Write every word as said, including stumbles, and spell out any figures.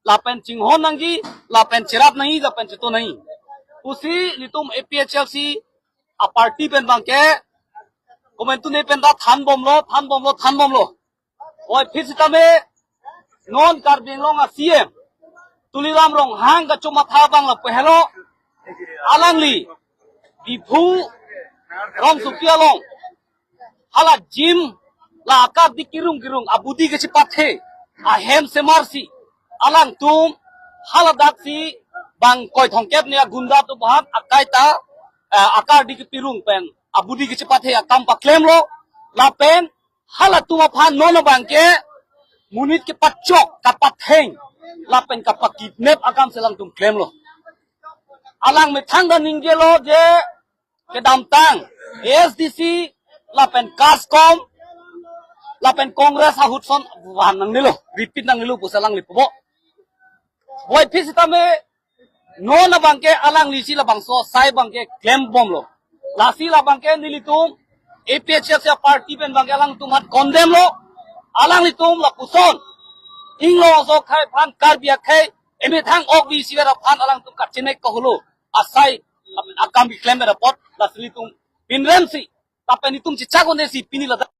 lapen chinghon nangji, lapen cherap nangji, lapen cheto nangji pusi nelitum A P H L C a party pen abangke komantu ne pen ta thanbomlo, thanbomlo, thanbomlo. Oi, phit sitame non Karbi Anglong a C M Tuliram Ronghang kachomatha abang lapu helo, alangli Diphu rongsopi along hala gym la akar di kirung kirung abudi kachepathe ahem semarsi alangtum hala daksi bang koi thomkep ne agunda atum aphan akai ta, eh, akar di kepirung pen abudi kachepathe akam paklemlo, lapen halatum aphan non abangke monit kepachok, kapatheng lapen kapakidnap akam si alangtum klemlo. Alang methang ta ningjelo je kedamtang A S D C lapen KASCOM lapen Congress ahut ason van nangnelo, repeat nangnelo pusi alangli pupo. Oi, phit sitame non abangke alangli si labangso asai abangke klembomlo. Lasi labangke nelitum A P H L C a party pen abangke alangtum aphan condemn lo. Alanglitum lapuson Inglong aso akhei aphan, Karbi akhei, emethang ok bisiver aphan alangtum kachenek kaholo asai akam keklemver apot, lasi nelitum pinrem si lapen nelitum chechak un-e si pini ladak